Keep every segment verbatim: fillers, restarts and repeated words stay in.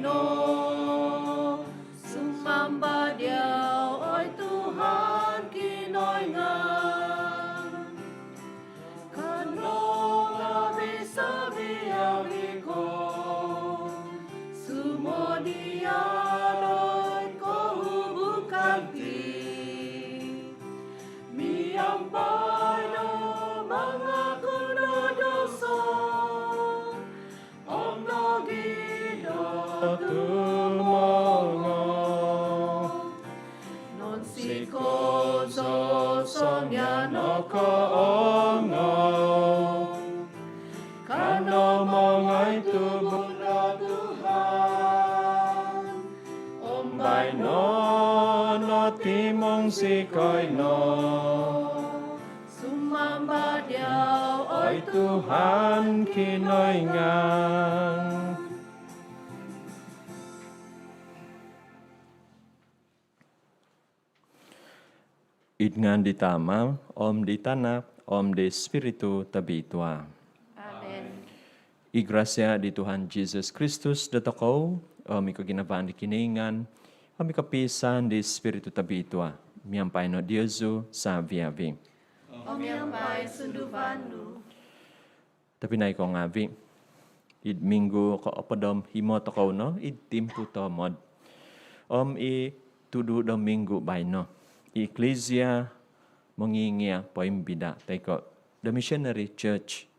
no. Sumamba diau, oi Tuhan Kinoingan. Kano ngaavi' savi-avi ko sumodian oi kohubukan ti. Miampai no mangakun do douso om nogi do tumongo. Nonsikou zou songian nokoongou, kano mongoi tubu no Tuhan. Om baino no timung zikoi no. Sumamba diau, oi Tuhan Kinoingan. Id ngaan di Tama, om di Tanak, om di Spiritu Tobitua. Amen. I grasia di Tuhan Jesus Kristus dotokou, om i koginavaan di Kinoingan, om i kopiisaan di Spiritu Tobitua, miampai no diozu savi-avi. Om miampai sunduvan nu. Tobpinai kou ngaavi', id minggu koopod om himo tokou no id timpu toomod. Om i tudu do minggu baino, i Eklizia mongingia poimbida toi ko' the missionary church.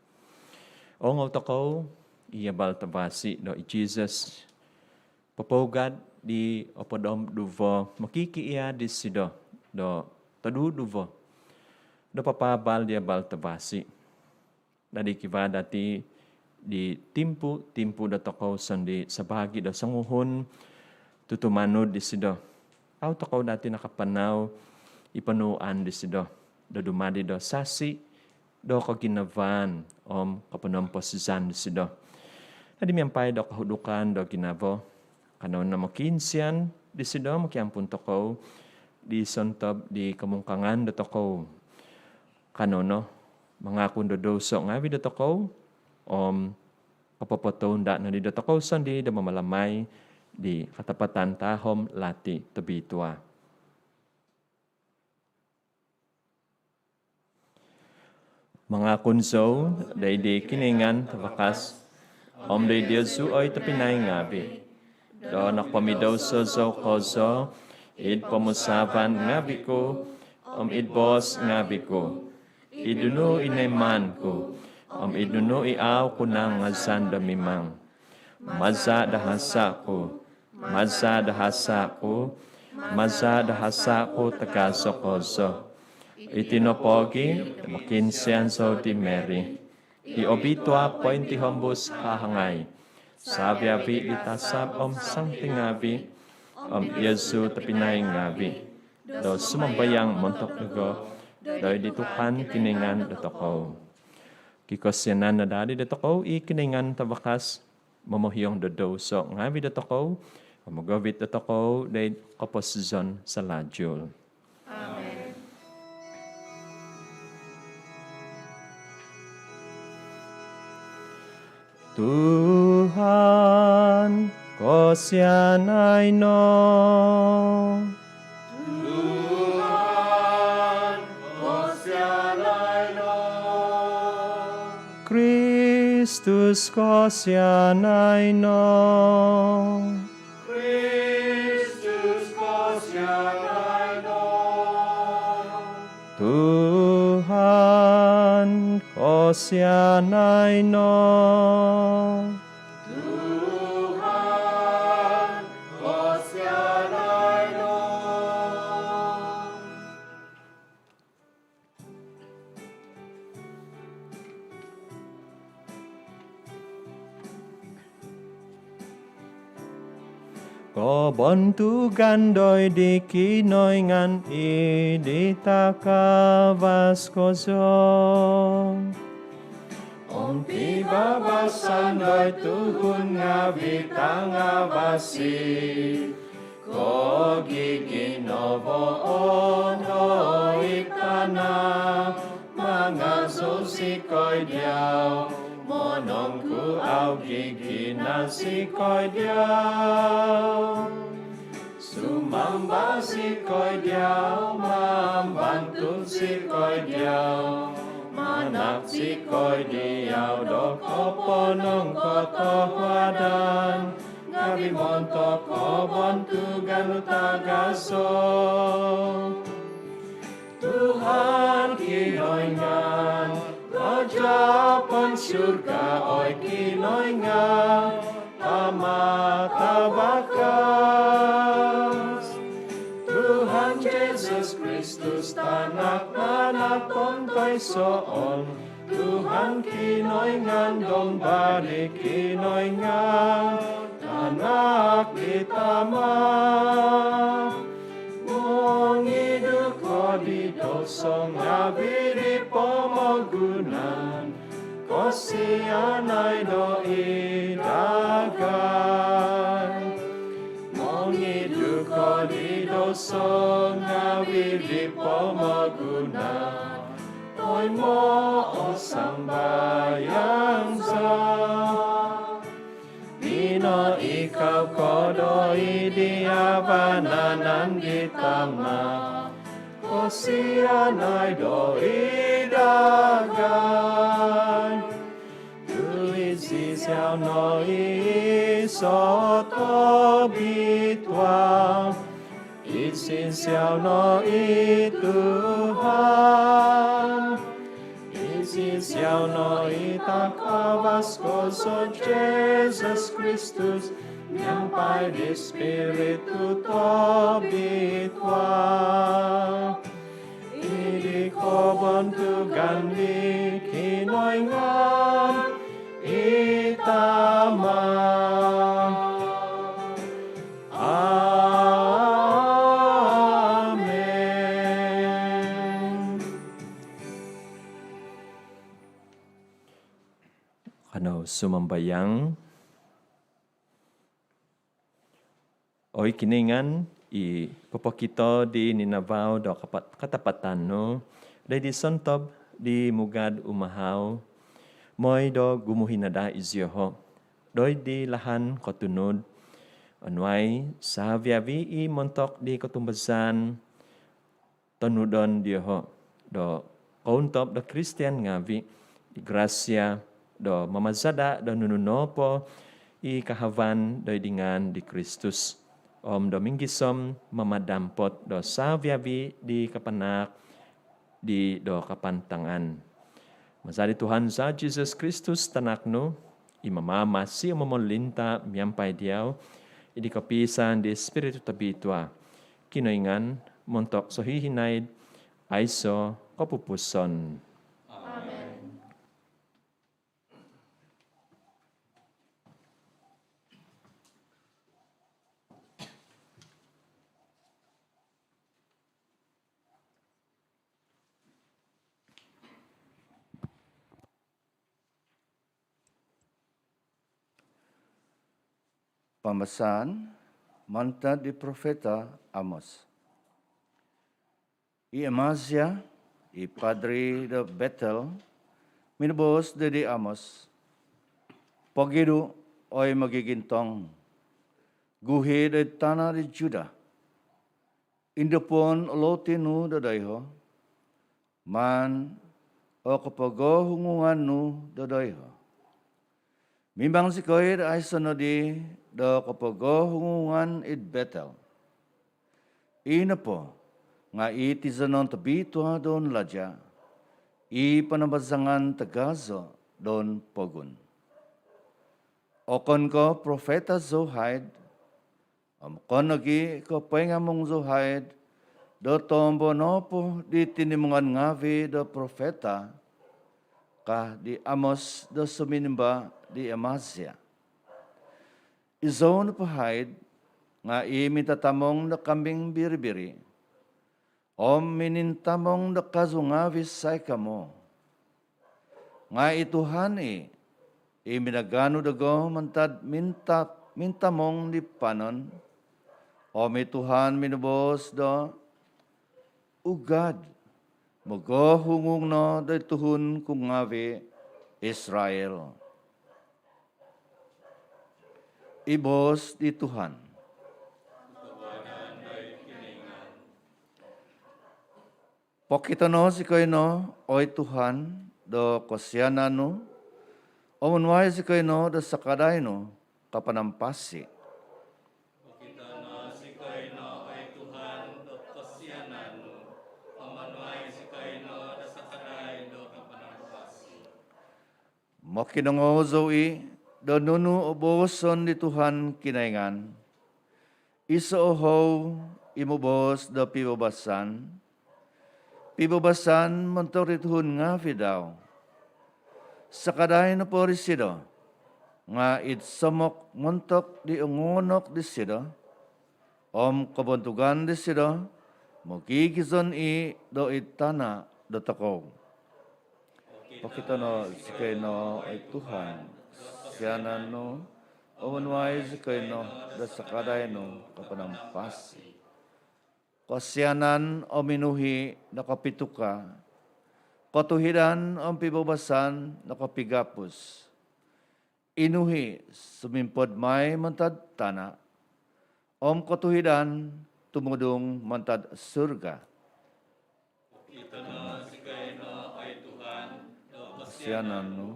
Oongou tokou i abal tavasi do i Jesus popougad di opod om duvo mokikiia disido do toduduvo do papaabal di abal tavasi. Dadi kivaa dati di timpu-timpu dotokou sondii sabaagi do songuhun tutumanud disido. Au tokou dati nakapanau i ponuuan disido do dumadi do sasi do koginavaan om koponomposizan disido. Dadi miampai do kohudukan do ginavo, kanou no mokiinsian disido mokiampun tokou di sontob di komungkangan dotokou. Kanou no mangakun do douso ngaavi' dotokou om kopopotounda nodi dotokou sondii do mamalamai di katapatan tahom lati tobitua. Mangakun zou doid di Kinoingan Tavakas om doid diozu oi tobpinai ngaavi' do nokopomidouso zou kozo id pomusaavan ngaavi' ku om id boos ngaavi' ku, id nunu i noiman ku om id nunu i au ku nangazan do mimang. Maza' do hasa' ku, maza' do hasa' ku, maza' do hasa' ku tagazo kozo. Iti nopogi' mokiinsian zou di Mary i obitua pointihombus hahangai, savi-avi di tasab om santi ngaavi' om iozu tobpinai ngaavi' do sumambayang montok dogo doid di Tuhan Kinoingan dotokou. Kikosianan no daa di dotokou i Kinoingan Tavakas, momohiong do douso ngaavi' dotokou om mogovit dotokou doid koposizon salalu. Amen. Tuhan, kosianai no. Tuhan, kosianai no. Kristus, kosianai no. Kristus, kosianai no. Tuhan, kosianai no. Tuhan, kosianai no. Kobontugan doid di Kinoingan id di takavas kozo. Om pibabasan doid tuhun ngaavi' tangavasi ko giginavaan do id tana'. Mangazou zikoi diau, Nongku au gigina zikoi diau. Sumamba zikoi diau, mambantug zikoi diau. Manahak zikoi diau do koponongkotohuadan ngaavi' montok kobontugan nu tagazo. Tuhan Kinoingan, Raja pansurga, oi Kinoingan, Tama tavakas. Tuhan Jesus Kristus, Tanak nanatong toisoon, Tuhan Kinoingan, Domba di Kinoingan, Tanak di Tama. Mongidu ko di douso ngaavi' di pomogunan, kosianai doid dagai. Mongidu ko di douso ngaavi' di pomogunan, toimoo' sambayang za. Minoi ikau ko doid di vanan di Tama, kosianai doid dagai. Tu iziau no i iso' tobitua, iziau no i Tuhan, iziau no i takavas kozo, Jesus Kristus, miampai di Spiritu Tobitua, id kobontugan di Kinoingan i Tama. Amen. Kanou sumambayang. Oi Kinoingan, i popokito di ninavau do kapat-, katapatan nu doid di sontob di mugad umahau, moi do gumuhi no daa iziaho' doid di lahan kotunud, onuai savi-avi i montok di kotumbazaan tonudon dioho' do kountob do Kristian ngaavi' di grasia do mamazada' do nunu nopo i kahavan doid di ngaan di Kristus, om do minggisom mamadampot do savi-avi di kapanaak di do kapantangan. Maza di Tuhan za Jesus Kristus Tanak nu, i mamamasi om momolinta miampai diau, id di kopiisaan di Spiritu Tobitua, Kinoingan, montok sohihinaid aiso kopupuson. Amen. Pambasaan mantad di profeta Amos. I Amazia, i padri do Betel, minoboos doid di Amos, "Pogidu', oi mogigintong, guhi' doid tana' di Judah. Indupuon o louti nu do doiho', maan o kopogohungungan nu do doiho'. Mimbang zikoi do aiso' nodi do kopogohungungan id Betel. I nopo nga' i tizonon tobitua' do laja', i panambazangan tagazo do pogun. Okon ko' profeta zou haid, om okon nogi' ko' poingamung zou haid do tombo nopo di tinimungan ngaavi' do profeta," ka di Amos do suminimba di Amazia. "Izou nopo haid nga' i mintatamong do kambing biri-biri, om minintamong do kazu ngaavi' saikamo. Nga' i Tuhan i', i minaganu dogo mantad minta-, mintamong di panon, om i Tuhan minoboos do, 'Ugad, mogohungung no doid tuhun ku ngaavi' Israel.'" I boos di Tuhan. Pokito no zikoi no, oi Tuhan, do kosianan nu, om onuai zikoi no do sakadai nu kapanampasi. Pokito no zikoi no, oi Tuhan, do kosianan nu, om onuai zikoi no do sakadai nu kapanampasi. Mokinongou zou i' do nunu o booson di Tuhan Kinoingan. Iso' o hou i moboos do pibabasan, pibabasan montok di tuhun ngaavi' dau. Sakadai nopo disido nga' id somok montok di ongoonok disido, om kobontugan disido mogigizon i' do id tana' dotokou. Pokito no zikoi no, oi Tuhan, kosianan nu, om onuai zikoi no do sakadai nu kapanampasi. Kosianan om inuhi' nokopituka', kotuhidan om pibabasan nokopigapus. Inuhi' sumimpod mai mantad tana', om kotuhidan tumudung mantad surga. Pokito no zikoi no, oi Tuhan, do kosianan nu,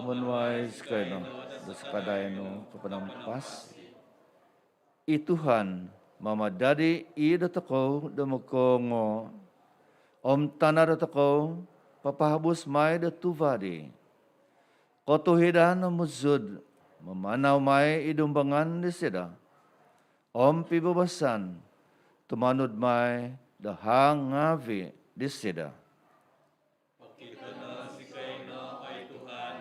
om onuai zikoi no do sakadai nu kapanampasi. I Tuhan mamadadi i' dotokou do mokoongoo', om tana' dotokou papahabus mai do tuva' di. Kotuhidan om uzud mamanau mai id dumbangan disido, om pibabasan tumanud mai do hang ngaavi' disido. Pokito no zikoi no, oi Tuhan,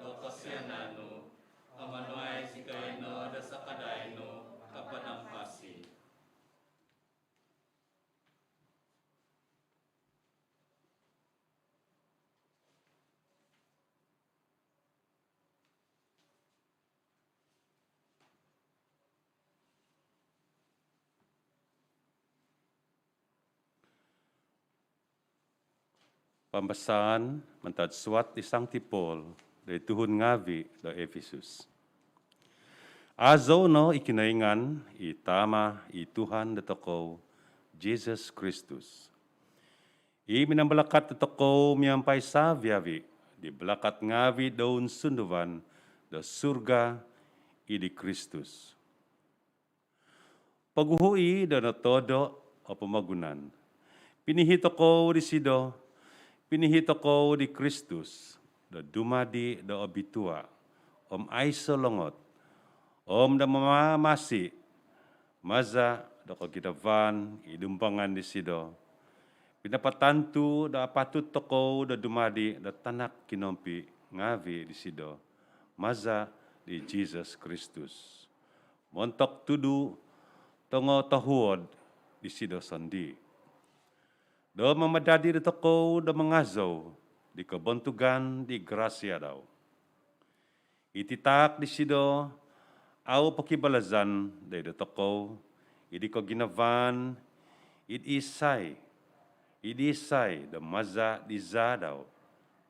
do kosianan nu, om onuai zikoi no do sakadai nu kapanampasi. Pambasaan mantad suat di Sangti Paul doid tuhun ngaavi' do Efesus. Azou no i Kinoingan, i Tama' i Tuhan dotokou Jisus Kristus, i minambalakat dotokou miampai savi-avi' di balakat ngaavi' do sunduvan do surga id di Kristus. Poguhu i' do notodo' o pomogunan, pinihi' tokou disido, pinihi' tokou di Kristus do dumadi do obitua' om aiso' longot, om do mamamasi maza' do koginavaan id dumbangan disido, pinapatantu do apatut tokou do dumadi do tanak kinompi' ngaavi' disido maza' di Jisus Kristus, montok tudu' tongotohuod disido sondii', do mamadadi dotokou do mangazou di kobontugan di grasia dau. Iti taak disido au pokibalazan doid dotokou id di koginavaan id isai, id isai do maza' di zaa dau,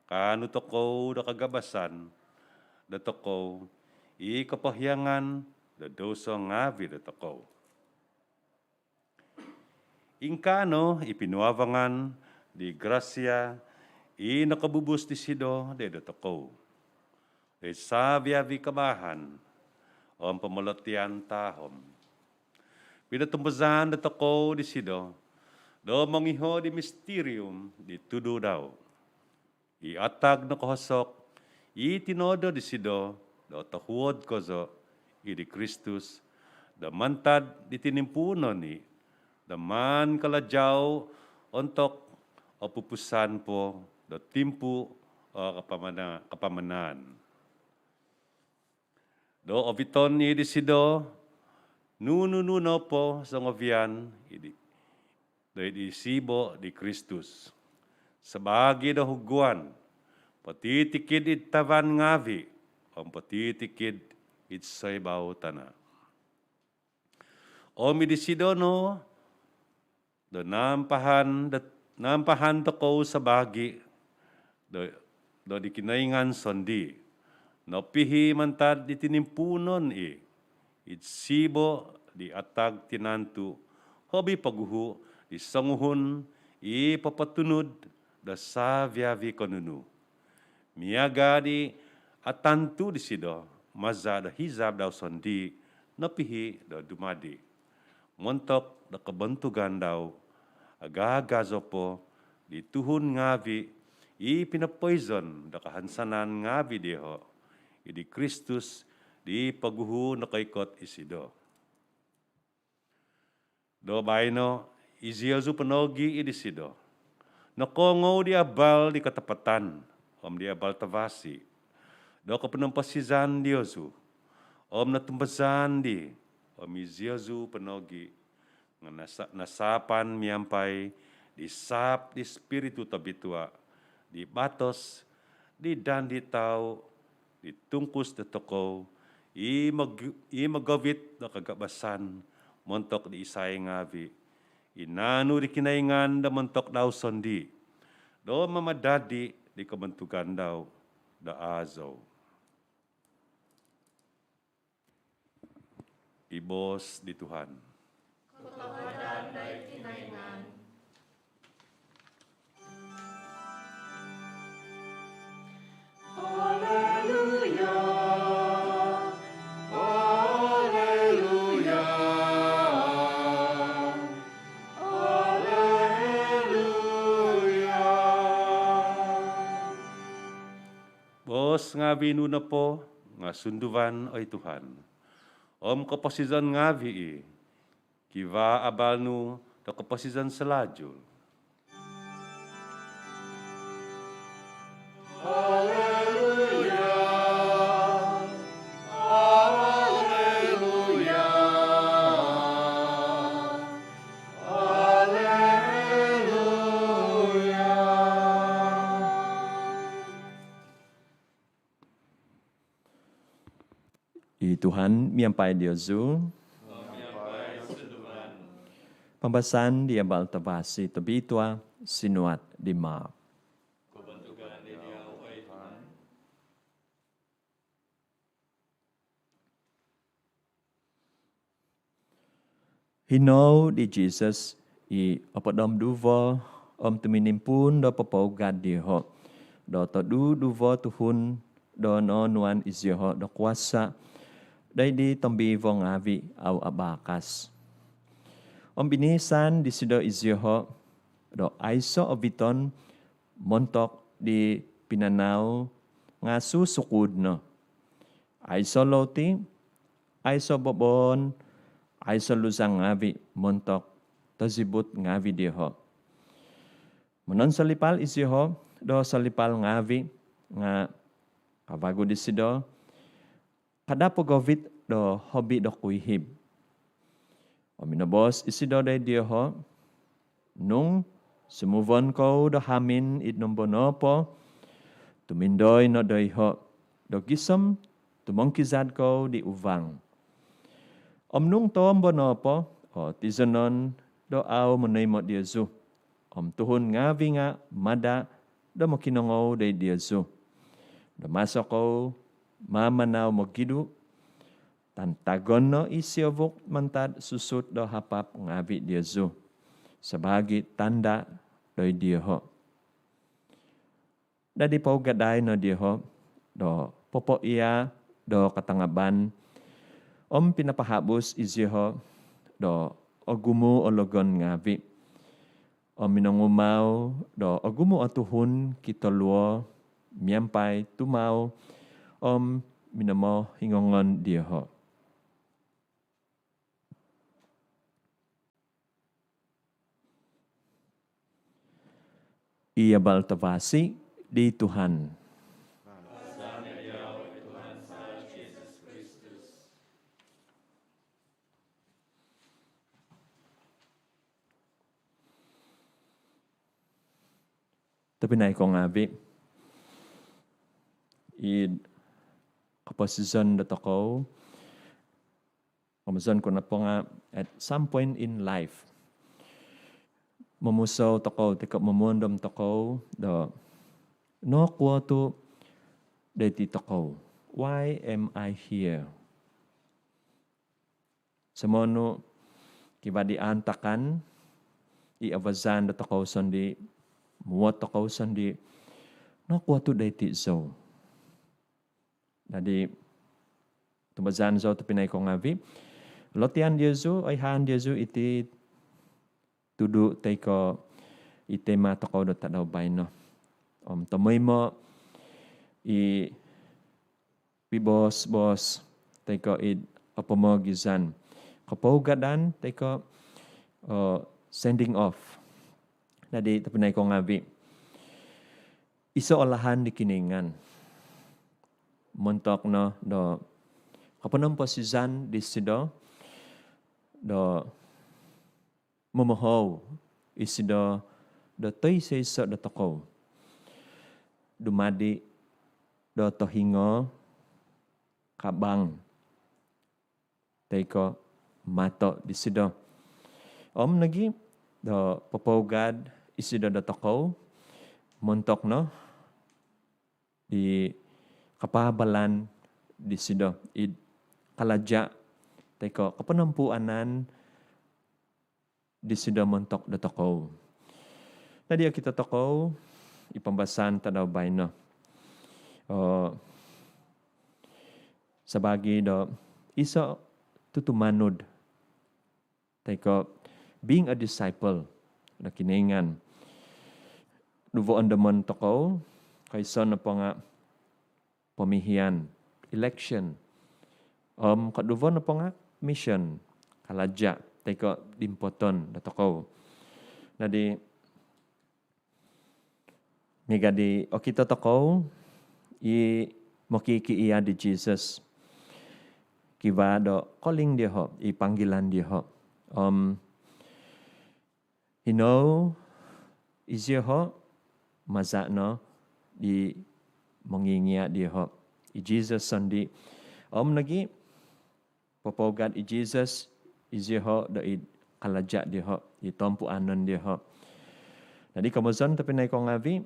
kaanu tokou do kagabasan dotokou i kopohiangan do douso ngaavi' dotokou. Ingkaa no i pinuavangan di grasia i nokobubus disido doid dotokou doid savi-avi' kabaahan om pomolotian tahom. Pinotumbazaan dotokou disido do mongiho' di mistirium di tudu' dau, i atag nokohosok i tinodo' disido do tohuod kozo id di Kristus do mantad di tinimpuunon i' do maan kalajau ontok opupusan po do timpu o kapamana-, kapamanaan. Do oviton i' disido nunu-nunu nopo songovian i' di, do id di sibo' di Kristus, sabaagi do huguan, potitikid id tavan ngaavi' om potitikid id soibau tana'. Om id disido no do naampahan, do naampahan tokou sabaagi do, do di Kinoingan sondii', nopihi' mantad di tinimpuunon i', id sibo di atag tinantu, hobi poguhu di songuhun i popotunud do savi-avi ko' nunu. Miaga di atantu disido maza do hizab dau sondii nopihi do dumadi. Montok do kobontugan dau, agazo po di tuhun ngaavi i pinopoizon do kahansanan ngaavi dioho, i di Kristus di poguhu nokoikot isido. Do baino, iziozu po nogi i disido nokoongou di abal di katapatan, om di abal tavasi, do koponomposizan diozu, om notumbazaan di, om iziozu po nogi nga nasa-, nasapan miampai di saap di Spiritu Tobitua, di batos di dandi tau di tungkus dotokou, i mog-, i mogovit do kagabasan montok di isai ngaavi, i naanu di Kinoingan do montok dau sondii, do mamadadi di kobontugan dau do azou. I boos di Tuhan. Kotohuadan doid Kinoingan. Alleluia, alleluia, alleluia. Boos ngaavi nu nopo nga sunduvan, oi Tuhan, om koposizon ngaavi i. Kivaa abal nu do koposizon salajul. Alleluia, alleluia, alleluia. I Tuhan miampai diozu. Pambasaan di abal tavasi tobitua sinuat di Mark. Hinou di Jisus i opod om duvo om tuminimpuun do popougad dioho do toduduvo tuhun do noonuan izioho do kuasa doid di tombiivo ngaavi au abaakas. Om biniisan disido izioho do aiso oviton montok di pinanau nga susukud no. Aiso louti, aiso boboon, aiso luzang ngaavi montok tozibut ngaavi dioho. Mononsolipal izioho do solipal ngaavi nga kavagu disido, kada pogovit do hobi do kuihib. Om minoboos isido doid dioho, nung sumuvon kou do hamin id nombo nopo, tumindoi no doiho do gisom tumongkizad kou di uvang. Om nung toombo nopo o tizonon do au monoimo diozu, om tuhun ngaavi nga mada do mokinongou doid diozu, do maso kou mamanau mogidu, tantagon no i siovuk mantad susut do hapap ngaavi diozu sabaagi tanda doid dioho. Dadi pougadai no dioho do popoia do katangaban, om pinapahabus izioho do ogumu o logon ngaavi. Om minongumau do ogumu o tuhun kitoluo miampai tumau om minomohingongon dioho. I abal tavasi di Tuhan. Tobpinai ko ngaavi, id koposizon dotokou, komozon ku nopo nga at some point in life momusou tokou toi ko momuondom tokou do nokuo tu doiti tokou. Why am I here? Somonu kivaa di aantakan i avazan dotokou sondii, muot tokou sondii, nokuo tu doiti zou. Dadi tumbazaan zou tobpinai ko ngaavi, lotian diozu, oihaan diozu iti tudu toi ko i tema tokou do tadau baino. Om tomoimo i piboos-boos toi ko id opomogizan, kopougadan toi ko, eh, sending off. Dadi tobpinai ko ngaavi, iso o lahan di Kinoingan montok no do koponomposizan disido do momohou isido do toiso-iso dotokou, dumadi do tohingo, kabang toi ko mato disido. Om nogi do popougad isido dotokou montok no di kapaabalan disido id kalaja toi ko koponompuanan disido montok dotokou. Dadi okito tokou i pambasaan tadau baino, eh, sabaagi do iso tutumanud toi ko being a disciple do Kinoingan. Duvo ondomon tokou, koiso nopo nga pomihian, election. Om koduvo nopo nga mission, kalaja toi ko dimpoton dotokou. Dadi miaga di okito tokou i mokikiia di Jesus, kivaa do calling dioho, i panggilan dioho. Om hinou izioho maza no di mongingia dioho, i Jesus sondii. Om nogi popougad i Jesus izioho do id kalaja dioho, i tompuanon dioho. Dadi komozon tobpinai ko ngaavi,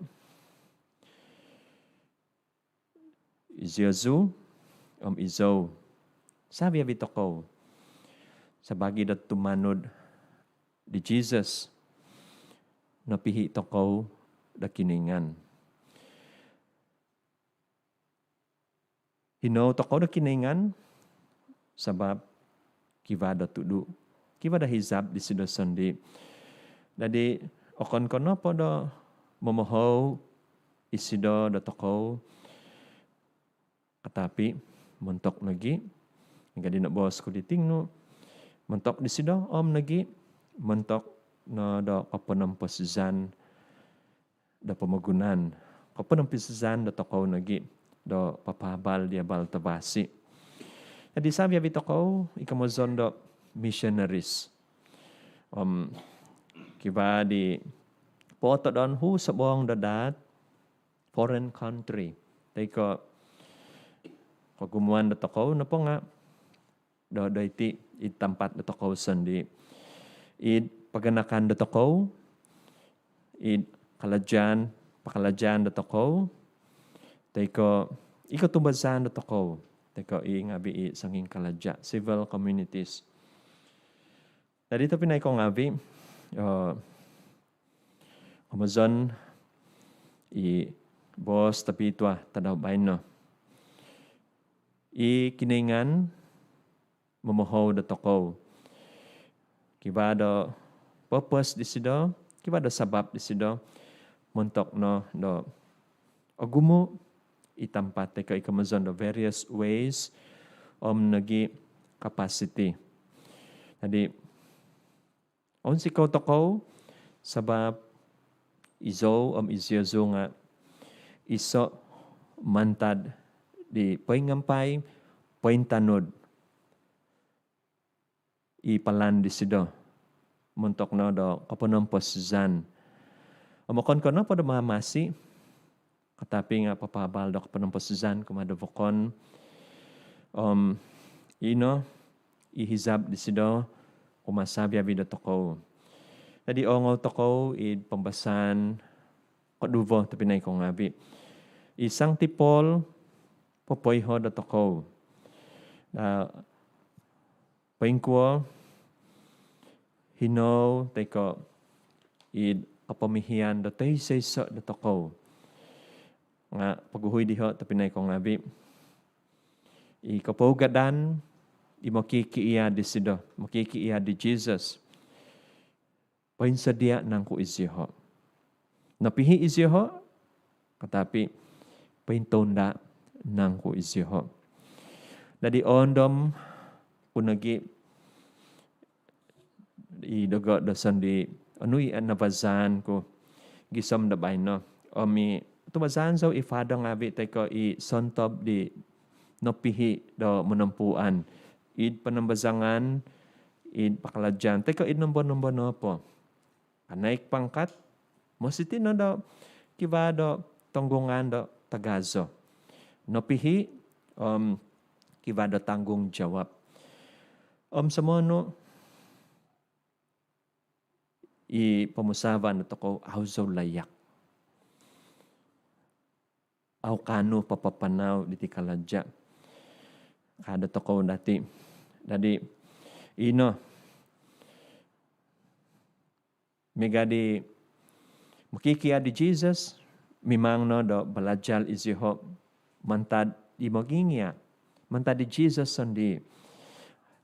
iziozu om izou, savi-avi tokou, sabaagi do tumanud di Jesus, nopihi tokou do Kinoingan. Hinou tokou do Kinoingan sabab kivaa do tudu, kivaa do hizab disido sondii. Dadi okon ko nopo do momohou isido dotokou, katapi montok nogi, miaga di noboos ku di tingnu, montok disido om nogi montok no do koponomposizan do pomogunan, koponomposizan dotokou nogi do papaabal di abal tavasi. Dadi savi-avi tokou i komozon do missionaries. Om kivaa di pootodon husobong do daat, foreign country toi ko kogumuan dotokou nopo nga do doiti id tampat dotokou sondii, id paganakan dotokou, id kalajaan, pakalajaan dotokou, toi ko i kotumbazaan dotokou, toi ko i ngaavi i songingkalaja, civil communities. Dadi tobpinai ko ngaavi, eh, komozon i boos tobitua tadau baino, i Kinoingan momohou dotokou. Kivaa do purpose disido, kivaa do sabab disido montok no do ogumu i tampat toi ko i komozon do various ways om nogi capacity. Dadi ounsikou tokou sabab izou om iziozu nga iso mantad di poingampai, pointanud i palan disido montok no do koponomposizan. Om okon ko nopo do mamasi, katapi nga papaabal do koponomposizan kumaa do vokon. Om ino i hizab disido kumaa savi-avi dotokou. Dadi oongou tokou id pambasaan koduvo tobpinai ko ngaavi. I Sangti Paul popoiho dotokou. Na Poingkuo hino toi ko' id kopomihian do toiso-iso' dotokou. Nga' poguhui diho' tobpinai ko' ngaavi', i kopougadan i mokikiia' disido, mokikiia' di Jesus, poinsodia' nangku iziho'? Nopihi' iziho', katapi pointounda' nangku iziho'? Dadi' oondom ku nogi' i dogo' do sondii', onu i nabazaan ku gisom do baino. Om i tumbazaan zou i Father ngaavi' toi ko' i sontob di nopihi' do monompuan id panambazangan, id pakalajaan toi ko' id nombo-nombo nopo. Kanaik pangkat, mositi' no do kivaa do tonggungan do tagazo. Nopihi', om kivaa do tanggungjawab. Om somonu i pomusaavan dotokou, au zou layak, au kaanu papapanau diti kalaja' ka dotokou dati'. Dadi' ino, miaga di mokikiia' di Jesus, mimang no do balajal iziho' mantad di mogingia', mantad di Jesus sondii'.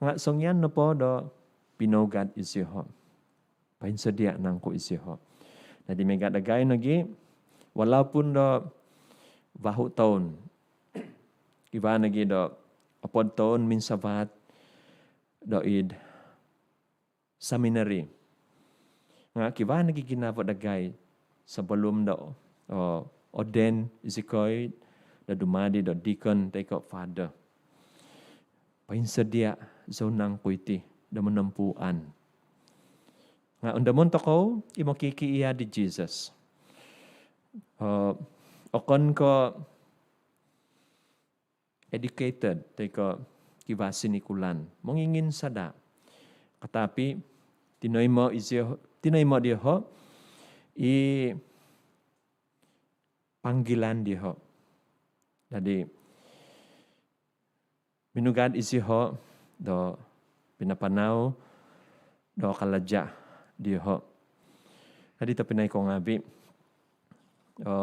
Nga' songian nopo do pinougad iziho', poinsodia' nangku iziho'? Dadi' miaga dagai nogi', walaupun do vahu' toun, kivaa nogi' do opod toun minsavaat do id seminari, nga' kivaa nogi' ginavo dagai sebelum do, o, ordain izikoi do dumadi do deacon toi ko' Father. Poinsodia' zou nangku iti do monompuan? Nga' ondomon tokou i mokikiia' di Jesus. O, okon ko' educated toi ko' kivaa sinikulan, monginginsada'. Katapi tinoimo' iziho', tinoimo' diho' i panggilan diho'. Dadi' minugad iziho' do pinapanau do kalaja' diho'. Dadi' tobpinai ko' ngaavi', o,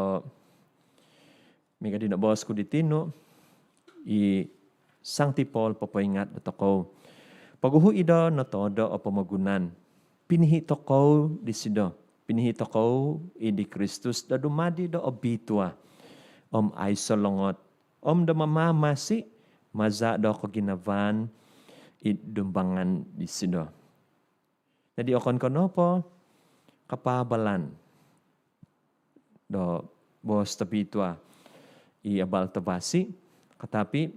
miaga di noboos ku di tinu, i Sangti Paul popoingat dotokou, poguhu i' do notodo' o pomogunan, pinihi' tokou disido, pinihi' tokou i' di Kristus do dumadi do obitua om aiso' longot, om do mamaamasi maza' do koginavaan id dumbangan disido. Dadi' okon ko' nopo kapaabalan do boos tobitua i abal tavasi, katapi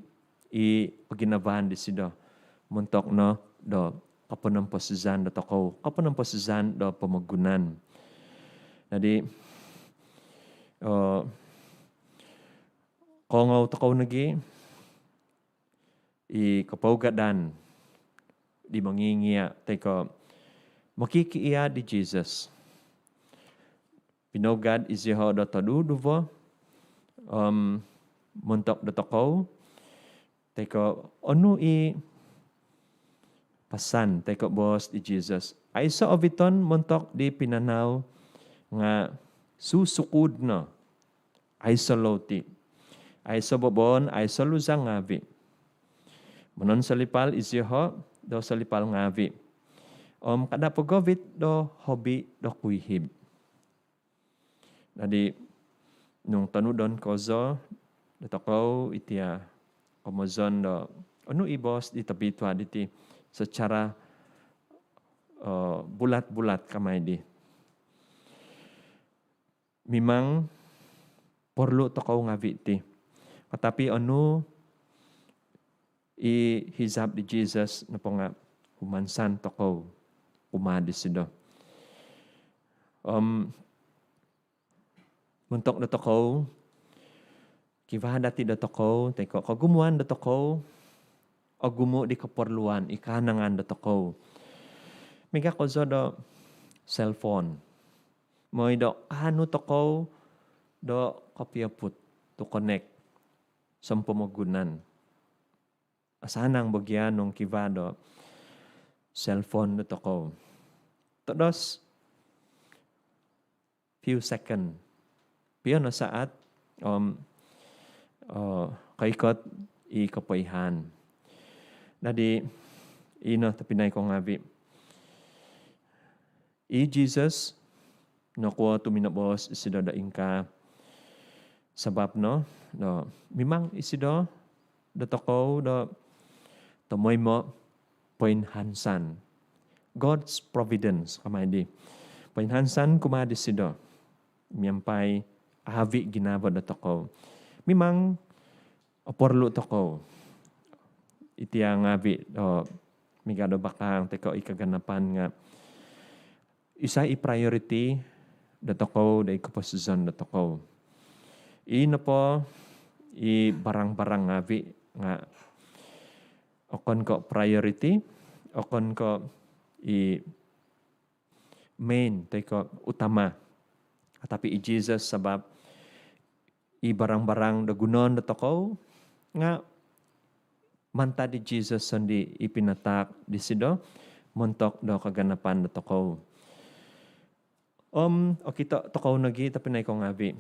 i poginavaan disido montok no do koponomposizan dotokou, koponomposizan do pomogunan. Dadi', o, koongou tokou nogi' i kopougadan di mongingia' toi ko' mokikiia' di Jesus. Pinougad iziho' do toduduvo om montok dotokou, toi ko' onu i pasan toi ko' boos di Jesus? Aiso' oviton montok di pinanau nga' susukud no. Aiso' louti', aiso' boboon, aiso' luzang ngaavi'. Mononsolipal iziho' do solipal ngaavi' om kada' pogovit do hobi do kuihib. Dadi' nung tonudon kozo dotokou iti komozon do onu i boos di tobitua diti secara, eh, bulat-bulat kamai di, mimang porlu tokou ngaavi' ti. Katapi onu i hizab di Jesus nopo nga' humansan tokou kumaa disido. Om montok dotokou, kivaa dati' dotokou toi ko' kogumuan dotokou, ogumu' di koporluan, i kaanangan dotokou. Miaga kozo do cellphone, moi do kaanu tokou do kopioput, to connect sompomogunan. Asanang bo gia nung kivaa do cellphone dotokou. Todos, few second, pio no saat om koikot i kopoihaan. Dadi ino tobpinai ko ngaavi', i Jesus nokuo tu minoboos isido do ingkaa? Sabap no do mimang isido dotokou do tomoimo poinhansan. God's providence, kama di poinhansan kumaa disido miampai avi' ginavo dotokou. Mimang oporlu tokou iti ngaavi' do miaga do bakaang toi ko i kaganapan nga isai i priority dotokou do i koposizon dotokou. I nopo i barang-barang ngaavi' nga okon ko priority, okon ko i main toi ko utama. Tapi i Jesus, sabap i barang-barang do gunoon dotokou nga mantad di Jesus sondii i pinataak disido montok do kaganapan dotokou. Om okito tokou nogi tobpinai ko ngaavi',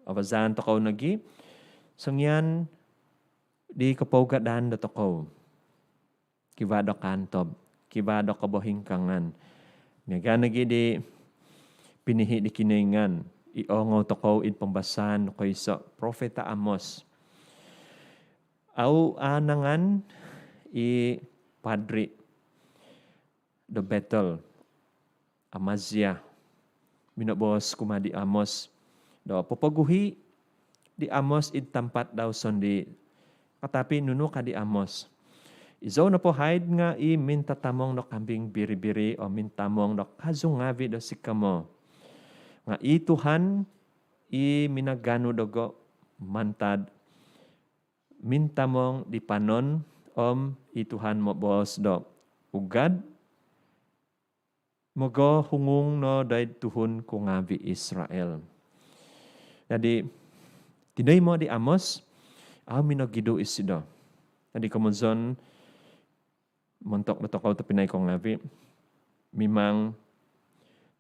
avazaan tokou nogi songian di kopougadan dotokou. Kivaa do kaantob, kivaa do kobohingkaangan. Miaga nogi di pinihi' di Kinoingan i oongou tokou id pambasaan koiso, Profeta Amos. Au aanangan i padri do Betel, Amazia, minoboos kumaa di Amos do popoguhi di Amos id tampat dau sondii. Katapi nunu ka di Amos? Izou nopo haid nga i mintatamong do kambing biri-biri om mintamong do kazu ngaavi' do sikamo. Nga i Tuhan i minaganu dogo mantad mintamong di panon, om i Tuhan moboos do, ugad, mogohungung no doid tuhun ku ngaavi' Israel. Dadi tinoimo di Amos, au minogidu isido. Dadi komozon montok dotokou tobpinai ko ngaavi', mimang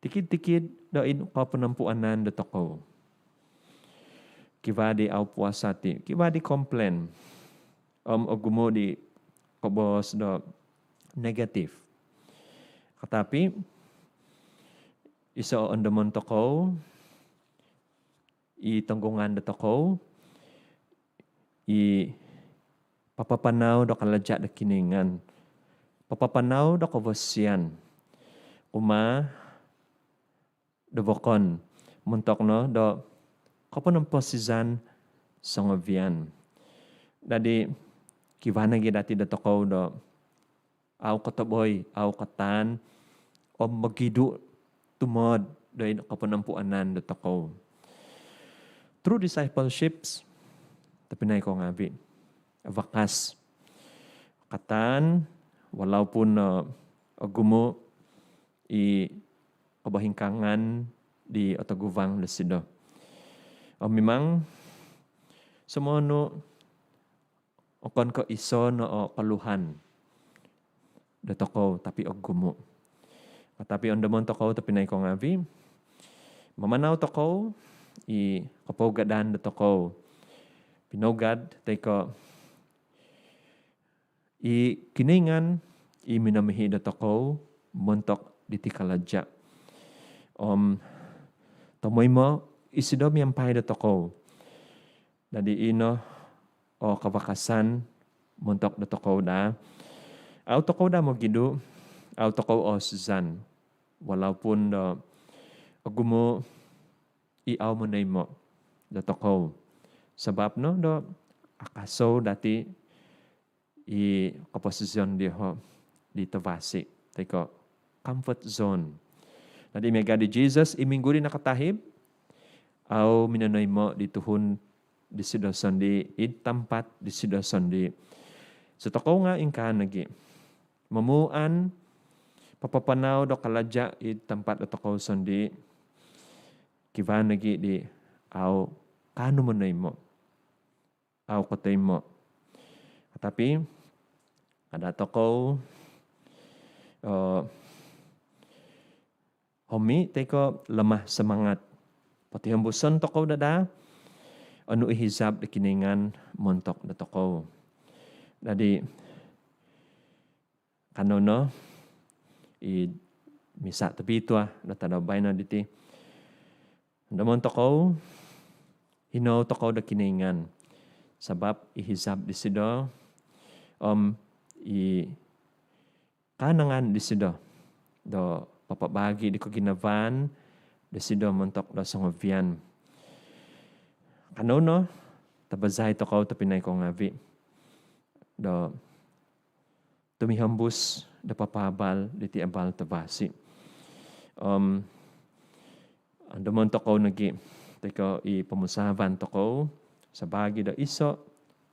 tikid-tikid doid koponompuanan dotokou. Kivaa di au puas ati, kivaa di komplain om ogumu di koboos do negatif. Katapi iso o ondomon tokou, i tonggungan dotokou i papapanau do kalaja do Kinoingan, papapanau do kavasian kumaa do vokon montok no do koponomposizan songovian. Dadi kivaa nogi dati dotokou do au kotoboi, au kataan om mogidu tumood doid koponompuanan dotokou. True discipleships, tobpinai ko ngaavi', avakas. Kataan, walaupun, eh, ogumu i kobohingkaangan di otoguvang disido. Om mimang somoonu okon ko iso no o koluhan dotokou, tapi ogumu. Tapi ondomon tokou tobpinai ko ngaavi', mamanau tokou i kopougadan dotokou. Pinougad toi ko i Kinoingan i minomihi dotokou montok diti kalaja. Om tomoimo isido miampai dotokou. Dadi ino o kavakasan montok dotokou daa. Au tokou daa mogidu, au tokou oosizan, walaupun do ogumu i au monoimo dotokou. Sabap no do akasou dati i koposizon dioho di tavasi toi ko comfort zone. Dadi miaga di Jesus i minggu di nakatahib, au minonoimo di tuhun disido sondii id tampat disido sondii. So tokou nga ingkaa nogi, momuan papapanau do kalaja id tampat dotokou sondii. Kivaa nogi di au kaanu monoimo, au kotoimo. Tapi kada tokou eh, homi toi ko lemah semangat. Potihombuson tokou daa onu i hizab do Kinoingan montok dotokou. Dadi, kanou no i misa tobitua do tadau baino diti, ondomon tokou, hinou tokou do Kinoingan, sabab i hizab disido om i kaanangan disido do papabagi di koginavaan disido montok do songovian. Kanou no, tabazai tokou tobpinai ko ngaavi do tumihombus do papaabal diti abal tavasi. Om ondomon tokou nogi toi ko i pomusaavan tokou sabaagi do iso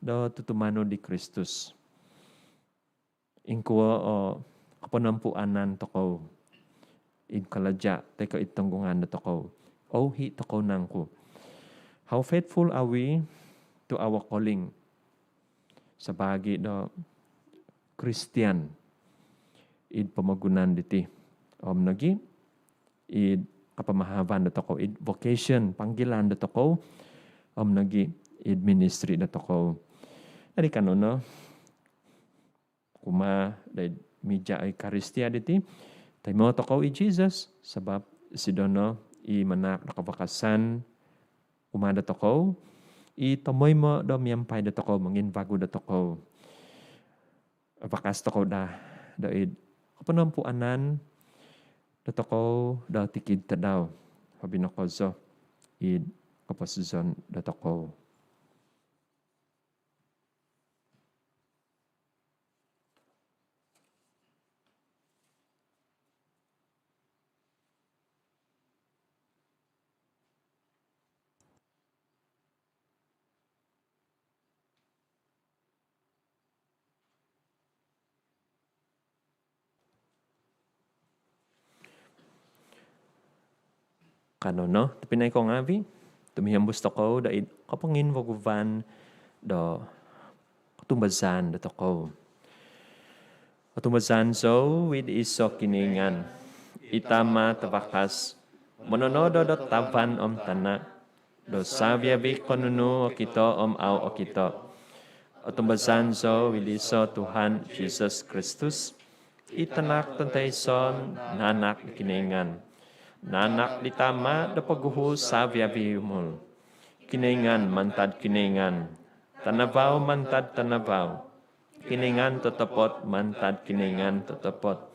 do tutumanud di Kristus. Ingkuo o koponompuanan tokou id kalaja toi ko id tonggungan dotokou? Ouhi tokou nangku? How faithful are we to our calling sabaagi do Kristian id pomogunan diti, om nogi id kapamahavan dotokou, id vocation, panggilan dotokou, om nogi id ministry dotokou? Dadi kanou no, kumaa doid mija Eukaristia diti, toimo tokou i Jesus, sabab isido no i manahak do kavakasan kumaa dotokou, i tomoimo do miampai dotokou, mongimbagu dotokou. Avakas tokou daa doid koponompuanan dotokou do tikid tadau, hobi no kozo id koposizon dotokou. Kanou no, tobpinai ko ngaavi, tumihombus tokou doid koponginvaguvan do kotumbazaan dotokou. Otumbazaan zou id iso Kinoingan, i Tama tavakas, mononodo do tavan om tana, do saviavi ko nunu okito om au okito. Otumbazaan zou id iso Tuhan Jesus Kristus, i Tanak tontoiso naanak di Kinoingan, naanak di Tama do poguhu saviavi umul. Kinoingan mantad Kinoingan, tanavau mantad tanavau, Kinoingan totopot mantad Kinoingan totopot,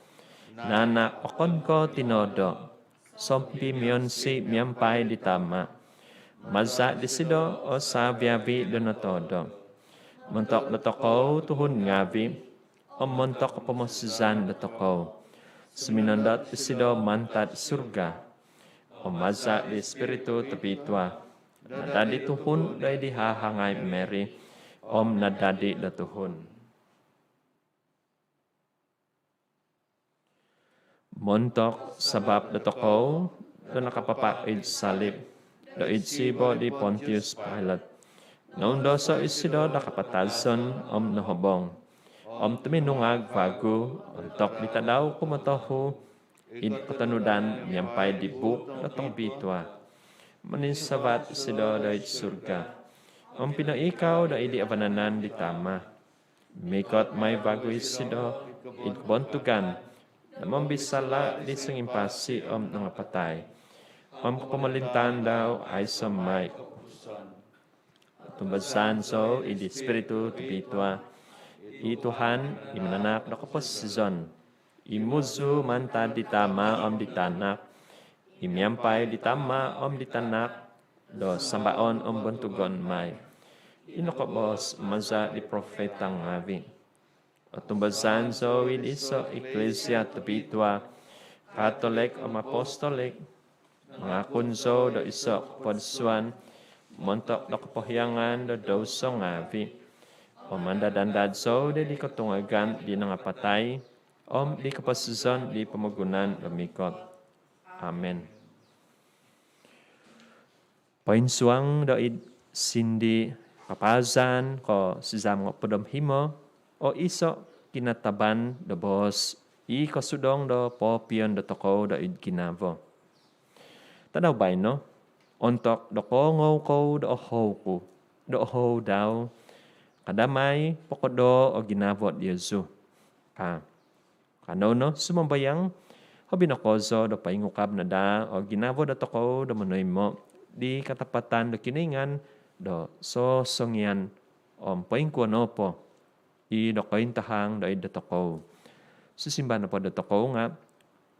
naanak okon ko tinodo, sompimionsi miampai di Tama. Maza disido o saviavi do notodo. Montok dotokou tuhun ngaavi om montok pomosizan dotokou, suminondot isido mantad surga. Om maza di Spiritu Tobitua, nadadi tuhun doid di hahangai Mary, om nadadi do tuhun. Montok sabab dotokou do nakapapa id salib doid sibo di Pontius Pilate, noundoso isido do kapatazon om nohobong. Om tuminungag vagu ontok di tadau kumotohu, id kotonudan miampai di Buuk do Tobitua. Moninsavat isido doid surga, om pinoikau doid di avanan di Tama. Mikot mai vagu isido id kobontugan do mombisala di songimpasi om nangapatai, om kopomolintaan dau aiso mai kopupusan. Otumbazaan zou id Spiritu Tobitua, i Tuhan, i mananahak do koposizon, i muzu mantad di Tama om di Tanak, i miampai di Tama om di Tanak do sambaon om bontugon mai, i nokoboos maza di profeta ngaavi. Otumbazaan zou id iso Iklisia tobitua, Katolik om Apostolik. Mangakun zou do iso kopodsuan montok do kopohiangan do douso ngaavi, om mandad-andad zou di kotungagan di nangapatai, om di koposizon di pomogunan do mikot. Amen. Poinsuang doid sindikapaazan ko sizam ngopod om himo, o iso kinataban do boos i kosudong do poopion dotokou do id ginavo. Tadau baino, ontok do koongou kou do ohou ku, do ohou dau, kada mai pokodoo o ginavo diozu, ka. Kanou no sumambayang, hobi no kozo do poingukab no daa o ginavo dotokou do monoimo di katapatan do Kinoingan do sosongian om poingkuo nopo i do kointahang do id dotokou. Sisimbar nopo dotokou nga,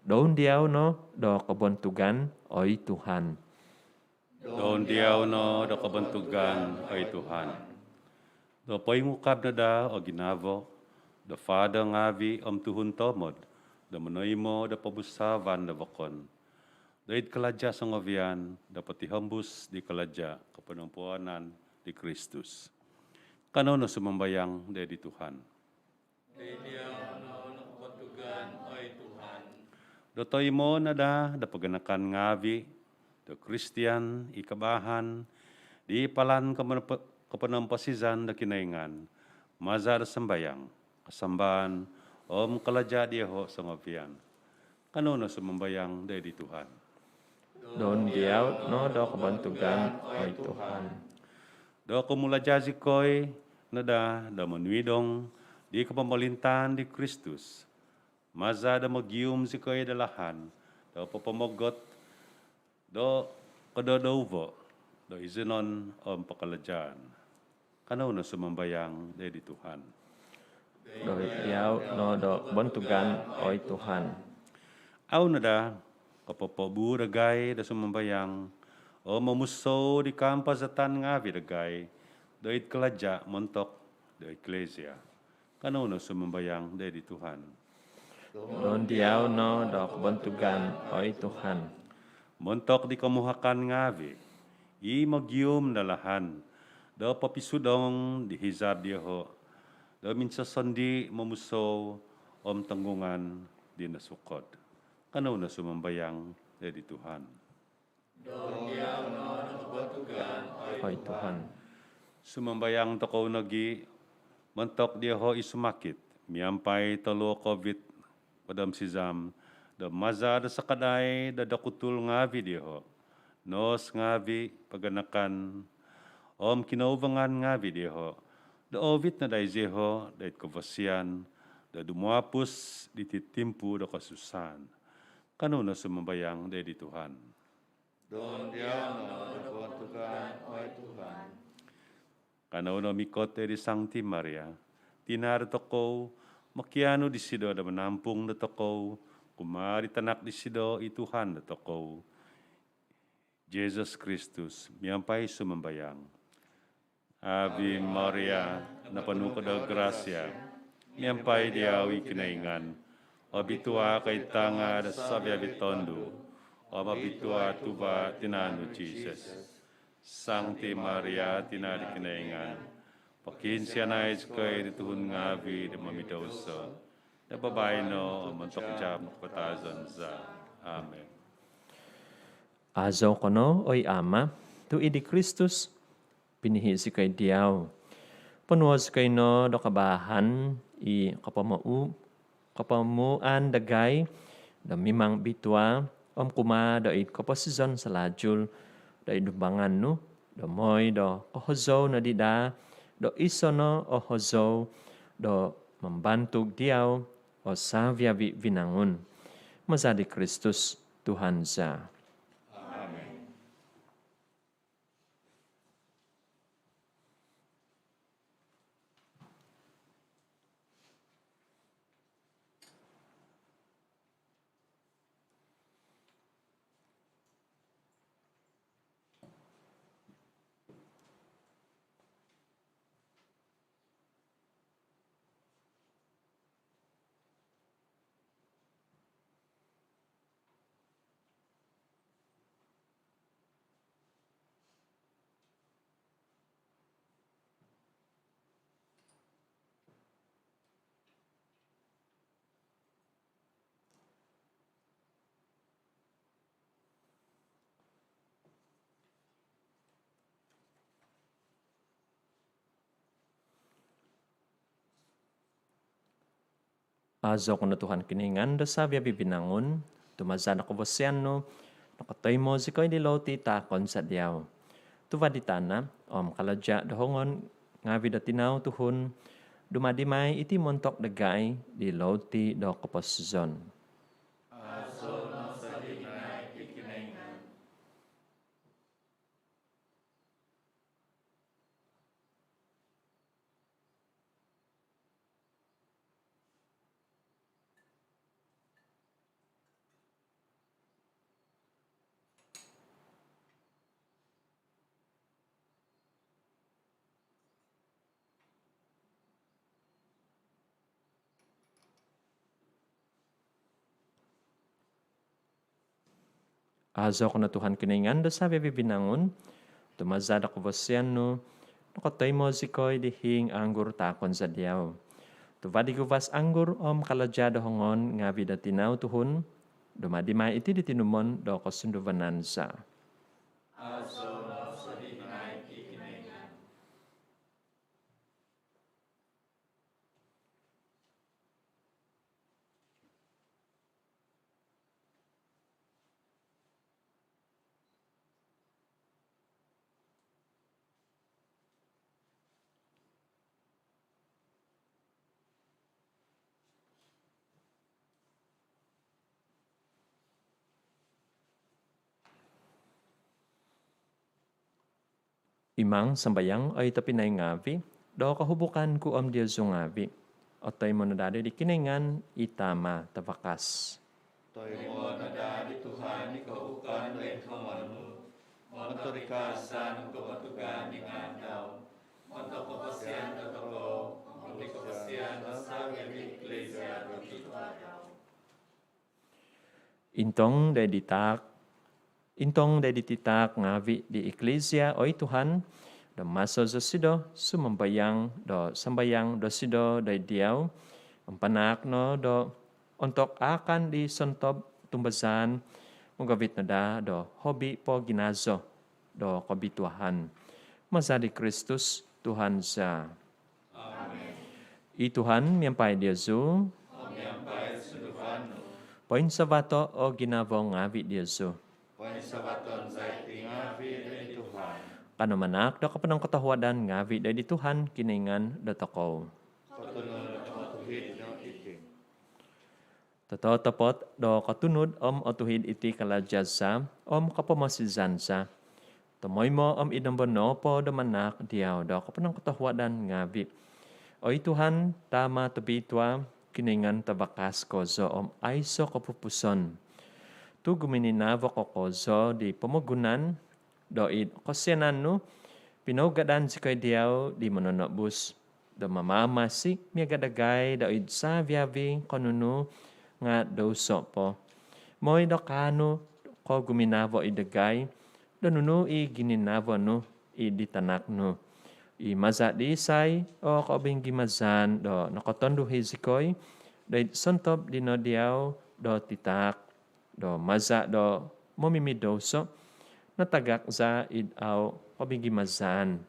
doun diau no do kobontugan, oi Tuhan. Doun diau no do kobontugan, oi Tuhan. Do poingukab no daa o ginavo do fada ngaavi om tuhun toomod do monoimo do pomusaavan do vokon do id kalaja songovian do potihombus di kalaja koponompuanan di Kristus. Kanou no sumambayang do id di Tuhan. Doid diau no do kobontugan, oi Tuhan. Do toimo no daa do paganakan ngaavi do Kristian i kabaahan di palan koponompo-, koponomposizan do Kinoingan, maza do sambayang, kasambaan om kalaja dioho songovian. Kanou no sumambayang do id di Tuhan. Doun diau no do kobontugan, oi Tuhan. Do kumulaja zikoi no daa do monuidong di kopomolintaan di Kristus, maza do mogium zikoi do lahan do popomogot do kododouvo do izonon om pokolojaan. Kanou no sumambayang do id di Tuhan. Doid diau no do kobontugan, oi Tuhan. Au no daa kopopobu dagai do sumambayang om momusou di kaampazatan ngaavi dagai do id kalaja montok do Eklesia. Kanou no sumambayang do id di Tuhan. Doun diau no do kobontugan, oi Tuhan. Montok di komuhakan ngaavi i mogium do lahan do popisudong di hizab dioho do minsosondii momusou om tonggungan di nosukod. Kanou no sumambayang do id di Tuhan. Doun diau no do kobontugan, oi Tuhan. Sumambayang tokou nogi montok dioho i sumakit miampai toluo Covid hopod om sizam, do maza do sakadai do dokutul ngaavi dioho, nos ngaavi, paganakan om kinoubangan ngaavi dioho, do oovit no daa izioho do id kovosian do dumuapus diti timpu do kosusaan. Kanou no sumambayang do id di Tuhan. Doun diau no do kobontugan, oi Tuhan. Kanou no mikot do id di Sangti Maria, tina dotokou, mokianu disido do manampung dotokou kumaa di tanak disido i Tuhan dotokou, Jesus Kristus, miampai sumambayang. Ave Maria, noponu ko do grasia, miampai diau i Kinoingan, obitua ko id tanga do savi-avi tondu, om obitua tuva tinan nu Jesus. Sangti Maria, tina di Kinoingan, pokiinsianai zikoi di tuhun ngaavi do momidouso, do babaino om ontok jaam kapatazon za. Amen. Azou ko no, oi Ama, tu id di Kristus pinihi zikoi diau. Ponuo zikoi no do kabaahan i kopomou-, kopomuan dagai do mimang bitua om kumaa do id koposizon salajul do id dumbangan nu, do moi do kohozou nodi daa do iso no o hozou do mambantug diau o savi-avi vinangun. Maza di Kristus Tuhan za. Amen. Azo ko no Tuhan Kinoingan do savi-avi vinangun, tu maza do kavasian nu nokotoimo zikoi di louti taakon za diau. Tuva di tana om kalaja do hongon ngavi do tinau tuhun, dumadi mai iti montok dagai di louti do koposizon. Azo no savi-avi i Kinoingan. Azo ko no Tuhan Kinoingan do savi-avi vinangun, tu maza do kavasian nu nokotoimo zikoi di hiing anggur taakon za diau. Tuva di guvas anggur om kalaja do hongon ngavi do tinau tuhun, dumadi mai iti di tinumon do kosunduvanan za. Azo no savi-avi i Kinoingan. Imang sambayang, oi tobpinai ngavi, do kohubukan ku om diozu ngavi otoimo no daa di Kinoingan i Tama tavakas. Toimo no daa di Tuhan i kohubukan doid hongon nu, montok di kaazan om kobontugan di ngaan dau, montok kavasian dotokou om di kavasian do savi-avi iklisia do tituha dau. Intong doid di taak, intong doid di titaak ngavi di iklisia, oi Tuhan, do maso zosido sumambayang do sambayang dosido doid diau, om panaak no do ontok aakan di sontob tumbazaan, mogovit no daa do hobi po ginazo do kobituahan. Maza di Kristus Tuhan za. Amen. I Tuhan miampai diozu. Om miampai sunduvan nu. Poinsavato o ginavo ngavi diozu. Poinsavaton za iti ngavi di Tuhan. Kanou manaak do koponongkotohuadan ngavi doid di Tuhan Kinoingan dotokou. Kotunud om otuhid no iti. Tototopot do kotunud om otuhid iti kalaja za om kopomosizan za, tomoimo om id nombo nopo do manaak diau do koponongkotohuadan ngavi. Oi Tuhan, Tama tobitua, Kinoingan tavakas kozo om aiso kopupuson. Tu gumininavo ko kozo di pomogunan, do id kosianan nu, pinougadan zikoi diau di Mononobus do mamamasi miaga dagai do id savi-avi ko nunu nga douso po. Moi do kaanu ko guminavo id dagai do nunu i gininavo nu id di Tanak nu. I maza disai o kobinggimazan do nokotonduhi zikoi do id sontob dino diau do titaak do maza do momimidouso, natagak za id au kobinggimazan.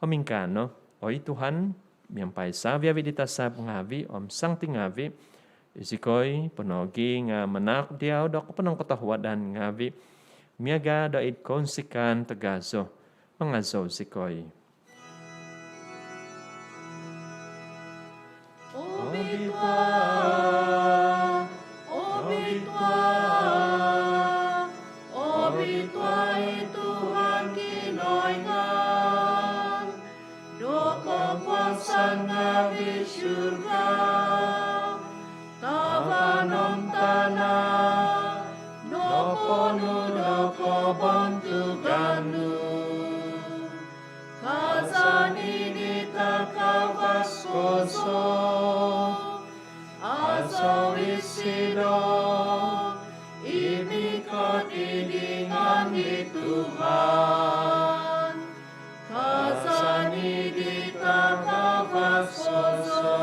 Om ingkaa no, oi Tuhan, miampai savi-avi di tasab ngavi om santi ngavi, izikoi po nogi nga manaak diau do koponongkotohuadan ngavi, miaga do id kounsikaan tagazo, mangazou zikoi. Obitua, obitua, obitua i Tuhan Kinoingan do kokuasaan ngavi. Surga, tavan om tana noponu do kobontugan nu. Kaazan id di takavas kozo, azo isido i mikot id di ngaan di Tuhan. Kaazan id di takavas kozo.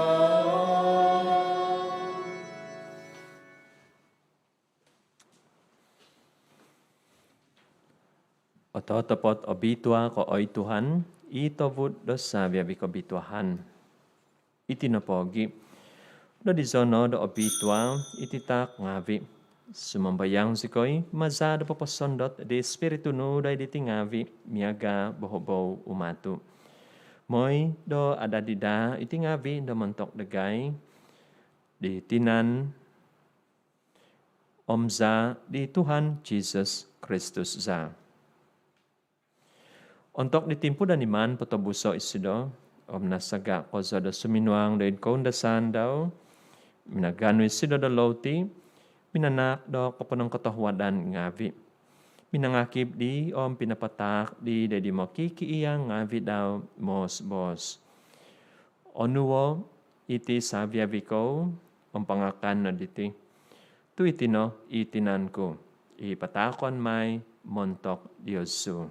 Ototopot obitua ko, oi Tuhan, i tovud do savi-avi kobituahan. Iti nopogi, do dizono do obitua iti taak ngaavi'. Sumambayang zikoi maza' do poposondot di Ispiritu nu doid diti ngaavi' miaga' bohobou umatu'. Moi do adadi daa iti ngaavi' do montok dagai di tinan om zaa' di Tuhan Jisus Kristus za. Ontok di timpu do niman potobuso' isido om nasaga' kozo do suminuang doid koundasaan dau, minaganu isido do louti, minanaak do koponongkotohuadan ngaavi', minangakib dii om pinapataak dii doid di mokikiia' ngaavi' dau moos-boos: Onuo' iti savi-avi kou om pangakan no diti, tu' iti no i tinan ku i pataakon mai montok diozu.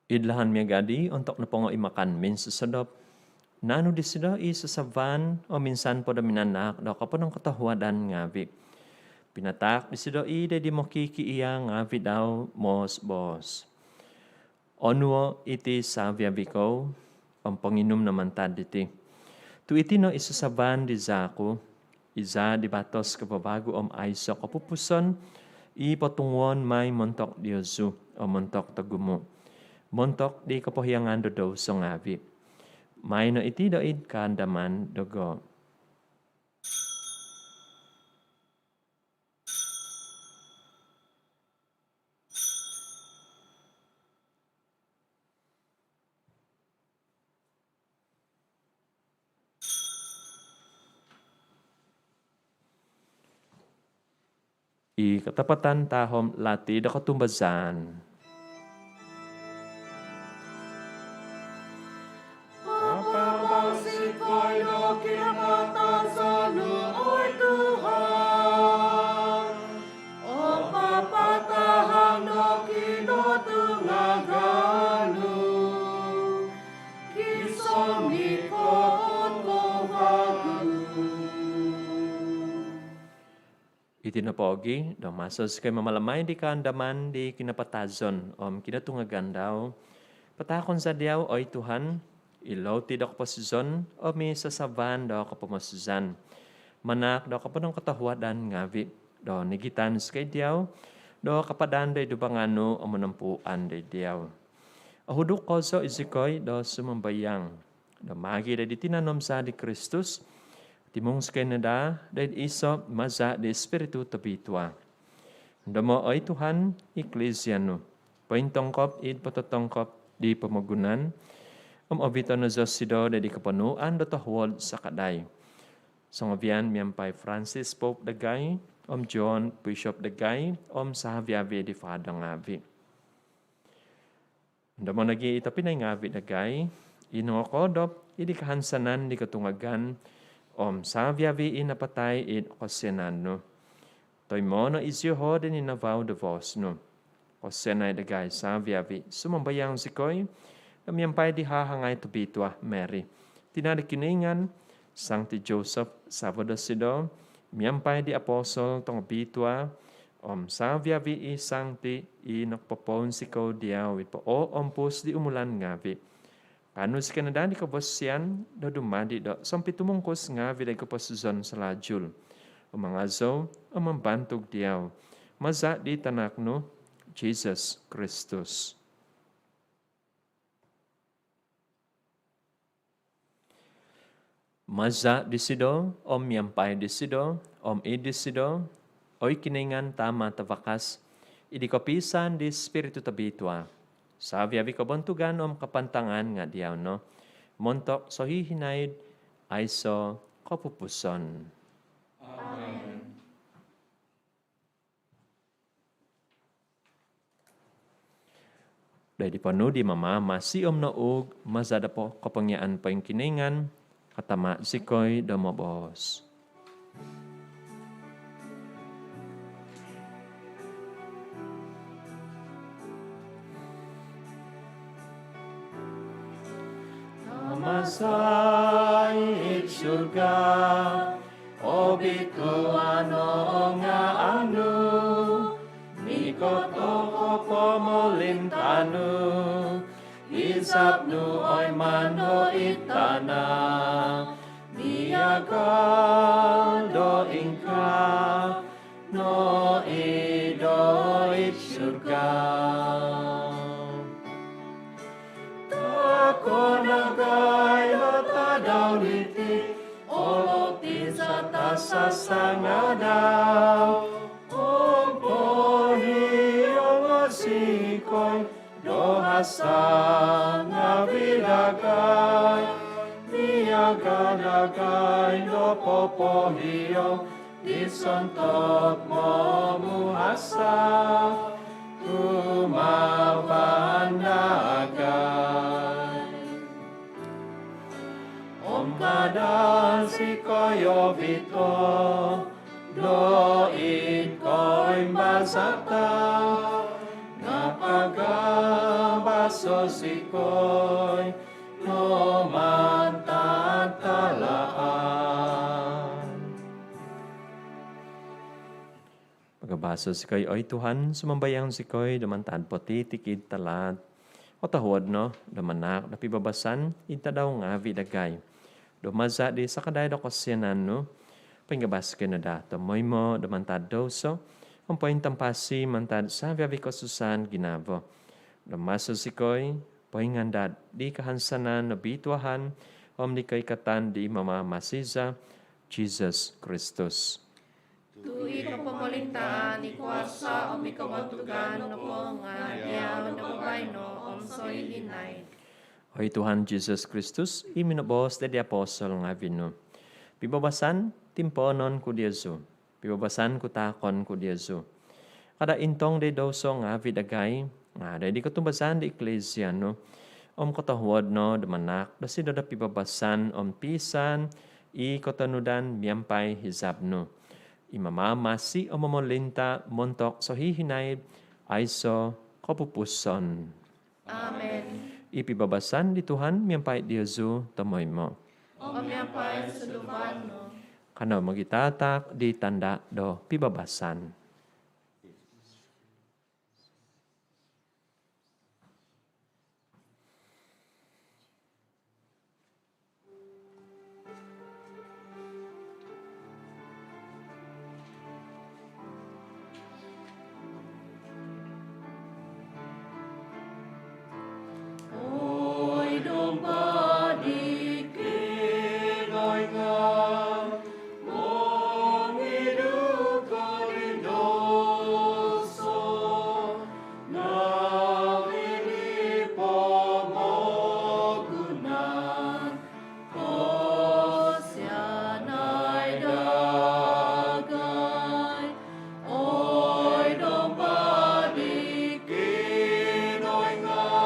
Id lahan miaga' dii, ontok nopongo i makan minsosodop, naanu disido i sasavaan om insan po do minanaak do koponongkotohuadan ngaavi', pinataak disido i doid di mokikiia' ngaavi' dau moos-boos: Onuo' iti savi-avi kou om ponginum no mantad diti, tu' iti no i sasavaan di zaa' ku, i zaa' di batos kavavagu om aiso' kopupuson, i potunguon mai montok diozu om montok togumu', montok di kopohiangan do douso ngaavi'. Maai no iti doid kaandaman dogo. I katapatan tahom lati do kotumbazaan. Papabasi' zikoi do kinapatazon nu, oi Tuhan, om papatahang do kinotungagan nu, gisom ikot kou vagu. Iti nopo ogi' do maso zikoi mamalamai di kaandaman di kinapatazon om kinotungagan dau, pataakon za diau, oi Tuhan, i louti do koposizon om i sasavaan do kopomosizan, manaak do koponongkotohuadan ngaavi' do nigitan zikoi diau do kapadan doid dubangan nu om monompuan doid diau. Ohuduk kozo i zikoi do sumambayang do maagi' doid di tinan om zaa' di Kristus, timung zikoi no daa doid iso' maza' di Ispiritu Tobitua. Ondomo', oi Tuhan, Iklisia nu, pointongkop id pototongkop di pomogunan, om ovito' no zosido doid di koponuan do tohuod sakadai songovian miampai Francis Pope dagai, om John Bishop dagai, om savi-avi di fada ngaavi'. Ondomo' nogi' i tobpinai ngaavi' dagai i nongokoodop id di kahansanan di kotungagan, om savi-avi i napatai id kosianan nu. Toimo' no iziosido doid ninavau do voos nu. Kosianai dagai savi-avi, sumambayang zikoi, do miampai di hahangai tobitua Mary, tina' do Kinoingan, Sangti Joseph savo' dosido, miampai di apostol tongobitua, om savi-avi i sangti i nokopopounsikou diau id pooompus di umulan ngaavi', kaanu zikoi no daa di kobosian do dumadi' do sompitumungkus ngaavi' doid koposizon salalu, om mangazou om mambantug diau, maza' di tanak nu, Jisus Kristus. Maza' disido, om miampai disido, om id disido, oi Kinoingan Tama' tavakas, id di kopiisaan di Ispiritu Tobitua, savi-avi kobontugan om kapantangan nga' diau no, montok sohihinaid aiso' kopupuson. Amen. Doid di ponuu' di Mamaamasi om nouug maza' do po- kopongiaan poingkinoingan, katama' zikoi do moboos. Tama' Sai id surga, obituanan o ngaan nu, mikot o kopomolintaan nu, izab nu oimaan do id tana miagal do ingkaa nogi do id surga. Taako dagai do tadau diti o roti za tasasangadau, om pohiongo zikoi do hasa ngavi dagai, miaga dagai do popohiong di sontob momuhasa kumaa dagai. Om kada zikoi ovito doid koimbazatan, nga pagabaso zikoi do mantad tahaat. Pagabaso zikoi, oi Tuhan, sumambayang zikoi, do mantad potitikid tahaat. Otohuod no do manaak do pibabasan id tadau ngavi dagai, do maza di sakadai do kosianan nu, poingabas zikoi no daa tomoimo do mantad douso, om pointampasi mantad saviavi kosusaan ginavo, do maso zikoi poingandad di kahansanan obitua om di koikatan di Mamamasi za, Jesus Kristus. Tu i kopomolintaan, i kuasa om i kobontugan nopo nga diau, do baino om sohihinaid. Oi Tuhan Jesus Kristus, i minoboos di apostol ngavi nu: Pibabasan timpoonon ku diozu, pibabasan ku taakon ku diozu. Kada intong di douso ngavi dagai, nga di kotumbazaan di Eklesia nu, om kotohuod no do manaak dosido do pibabasan om piisaan i kotonudan miampai hizab nu. I mamamasi om momolinta montok sohihinaid aiso kopupusan. Amen. I pibabasan di Tuhan miampai diozu tomoimo. Om miampai sunduvan nu. Kanou mogitataak di tanda do pibabasan. Kosianai dagai, oi Domba di Kinoingan, mongidu ko di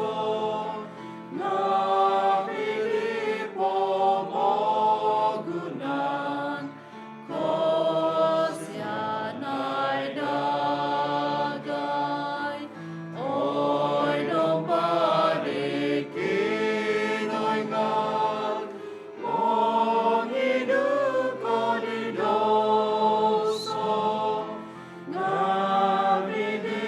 douso ngaavi di pomogunan. Kosianai dagai, oi Domba di Kinoingan, mongidu ko di douso ngaavi di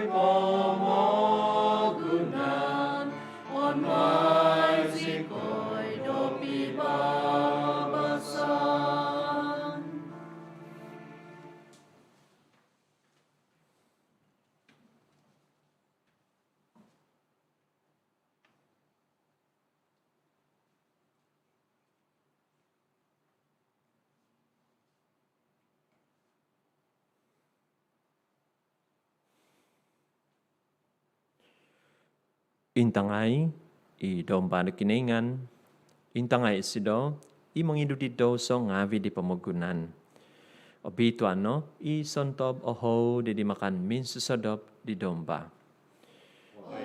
pomogunan. Onuai zikoi do pibabasan. Intangai i Domba do Kinoingan, intangai isido i mongidu di douso ngaavi di pomogunan. Obitua no i sontob ohou di dimakan minsosodop di Domba.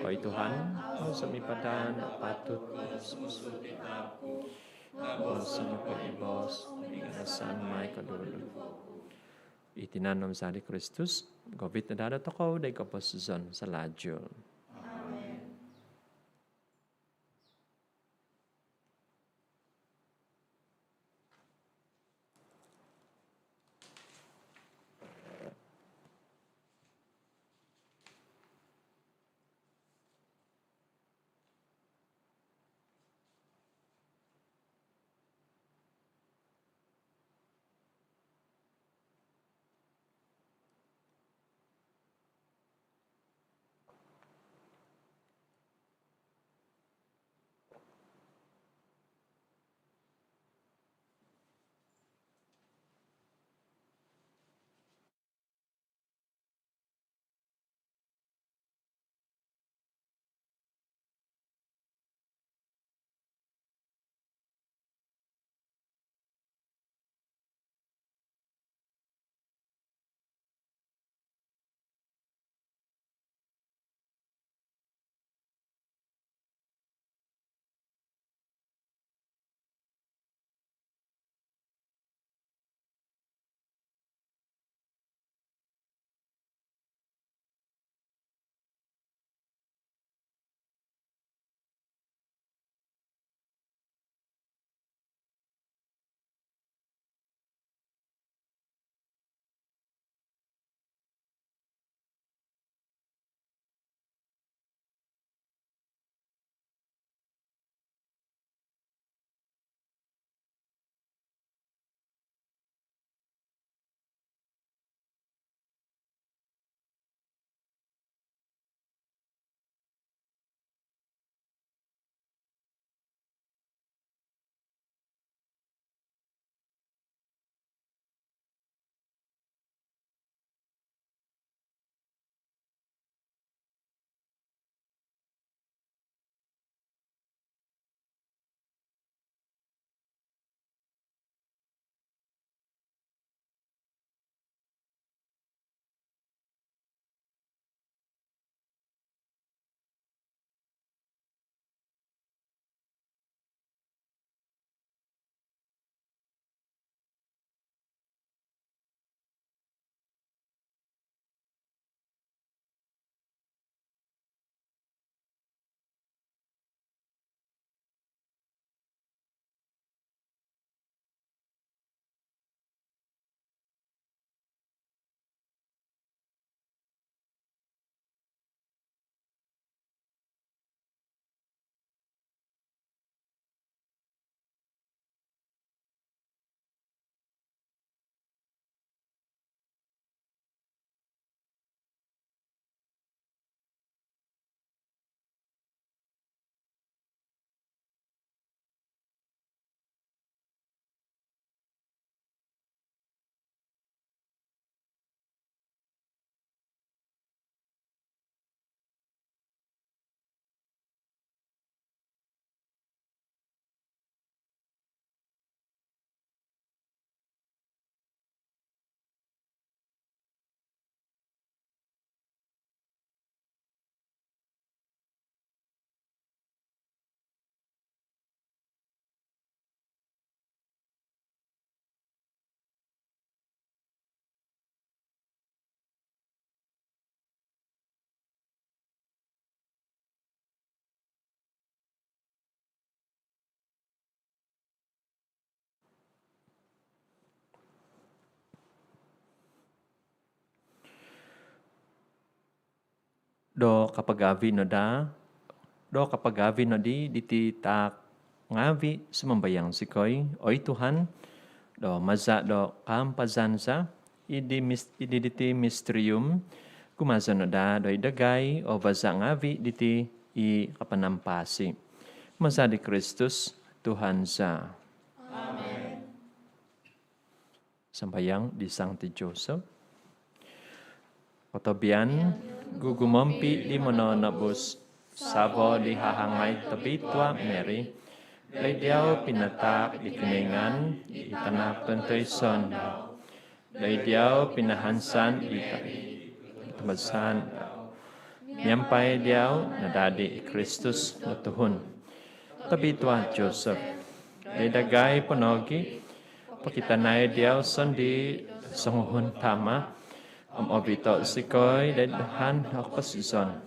Oi Tuhan, au zou mipadan do patut ko do sumuang id taap ku, nga boos no po i boos om ingarasan mai ko do duvo ku. I tinan om zaa di Kristus govit no daa dotokou doid koposizon sohajul. Amen. Do kapagavi no daa, do kapagavi nodi diti taak ngaavi, sumambayang zikoi, oi Tuhan, do maza do kaampazan za, id di mis-, id diti misterium, gumazo no daa doid dagai o vaza ngaavi diti i kapanampasi. Maza di Kristus, Tuhan za. Amen. Sambayang di Sangti Joseph. Kotobian, gugumompi di Mononobus, savo di hahangai Tobitua Mary, doid diau pinataak di Kinoingan i Tanak tontoiso dau, doid diau pinahansan i katumbazaan dau, miampai diau nadadi i Kristus do tuhun. Tobitua Joseph, doid dagai po nogi, pokitanai diau sondii songuhun tama', om obito' zikoi doid dahan do kosizon.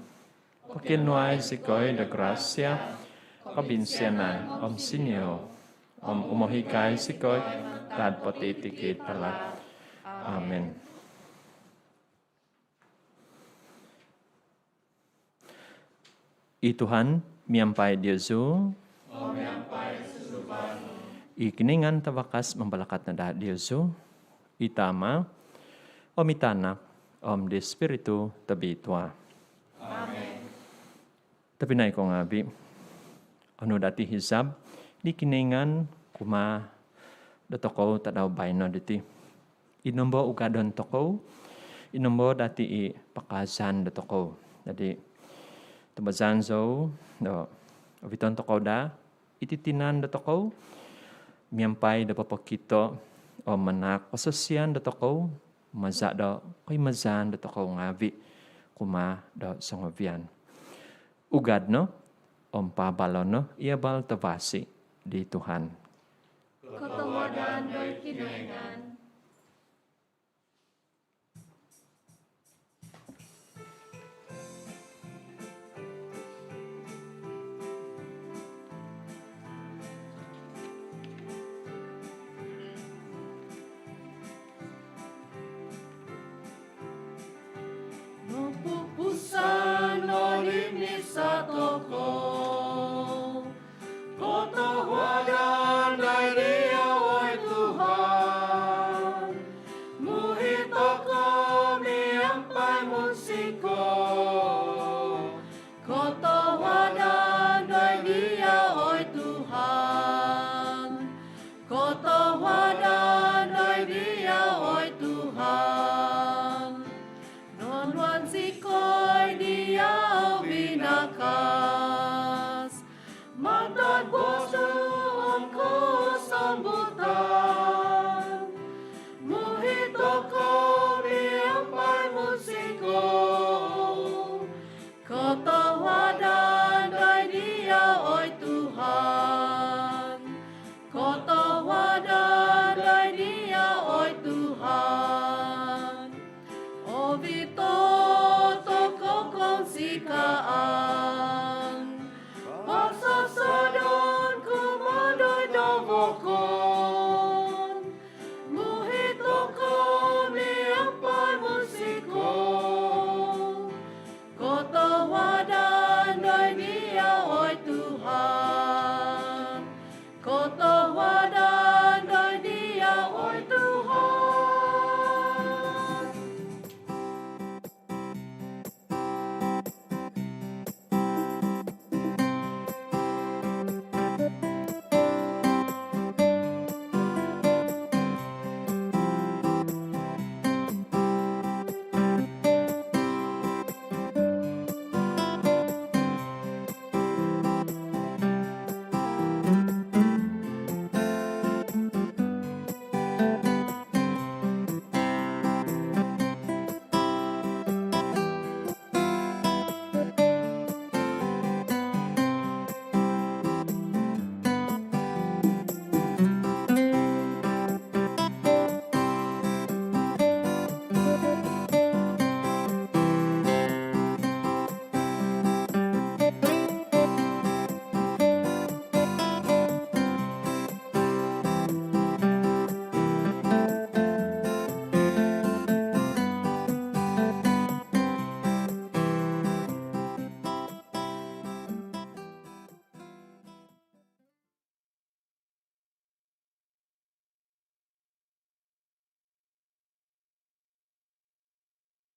Pokionuai zikoi do grasia, kobinsianan om sinio, om umohigai zikoi mantad potitikid talat. Amin. I Tuhan miampai diozu. I Kinoingan Tavakas mambalakat no daa diozu, i Tama', om i Tanak, om di Spiritu Tobitua. Amin. Tobpinai ko ngaavi', onu dati' hizab di Kinoingan kumaa dotokou tadau baino diti? I nombo ugadon tokou, i nombo dati' i pakaazan dotokou. Jadi, tumbazaan zou do oviton tokou daa iti tinan dotokou miampai do popokito om manahak kososian dotokou maza' do koimazaan dotokou ngaavi' kumaa do songovian. Ugad no om paabalo' no i abal tavasi di Tuhan. Kotohuadan doid Kinoingan.